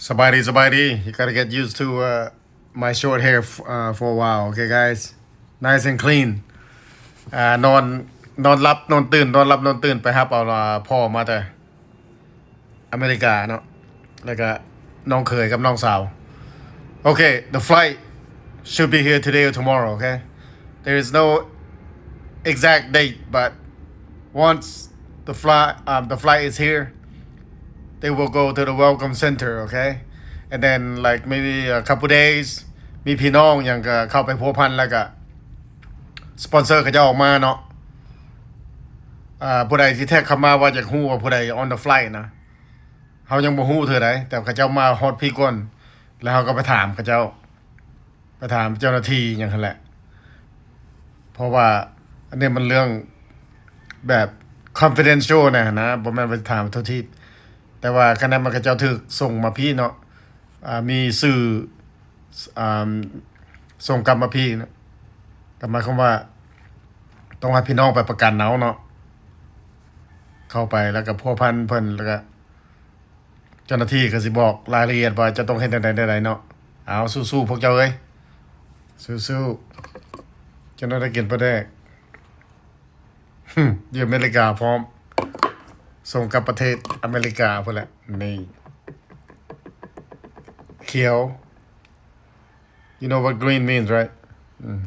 ສະບາຍດີ ສະບາຍດີ. You gotta get used to, uh, my short hair f- uh, for a while, okay, guys? Nice and clean. ອ່າ ນອນ ນອນຫຼັບນອນຕື່ນ ນອນຫຼັບນອນຕື່ນ ໄປຮັບເອົາ ອ່າ ພໍ່ມາແຕ່ອາເມລິກາເນາະ ແລ້ວກະນ້ອງເຂີຍກັບນ້ອງສາວ. Okay, the flight should be here today or tomorrow, okay? There is no exact date, but once the flight, um, the flight is here, they will go to the welcome center, okay? And then, like, maybe a couple days, ມີພີ່ນ້ອງຫຍັງກໍເຂົ້າໄປພົວພັນ ແລ້ວກໍສະປອນເຊີເຂົາເຈົ້າອອກມາເນາະ. ອ່າ ຜູ້ໃດທີ່ແທັກເຂົ້າມາວ່າຢາກຮູ້ວ່າຜູ້ໃດ on the flight ນະ ເຮົາຍັງບໍ່ຮູ້ເທື່ອໃດ ແຕ່ເຂົາເຈົ້າມາຮອດພີ້ກ່ອນ ແລ້ວເຮົາກໍໄປຖາມເຂົາເຈົ້າ ໄປຖາມເຈົ້າໜ້າທີ່ຫຍັງຫັ້ນແຫຼະ ເພາະວ່າອັນນີ້ມັນເລື່ອງແບບ confidential ນະຫັ້ນນະ ບໍ່ແມ່ນວ່າຈະຖາມທົ່ວທີບ. ແຕ່ວ່າຄະນະມັນ ເຂົາເຈົ້າຖືກສົ່ງມາພີ້ເນາະ ອ່າ ມີສື່ ອ່າ ສົ່ງກັບມາພີ້ເນາະ ກໍໝາຍຄວາມວ່າຕ້ອງໃຫ້ພີ່ນ້ອງໄປປະກັນເອົາເນາະ ເຂົ້າໄປແລ້ວກໍພົວພັນເພິ່ນ ແລ້ວກໍ ເຈົ້າໜ້າທີ່ກໍຊິບອກລາຍລະອຽດວ່າຈະຕ້ອງເຮັດແນວໃດແນວໃດເນາະ. ເອົາ ສູ້ໆ ພວກເຈົ້າເອີຍ ສູ້ໆ. ເຈົ້າໜ້າທີ່ກິນປາແດກ ຢູ່ອາເມລິກາພ້ອມ ສົ່ງກັບປະເທດອາເມລິກາພຸ້ນແຫຼະ. ນີ້ ຂຽວ. You know what green means, right? ອືມ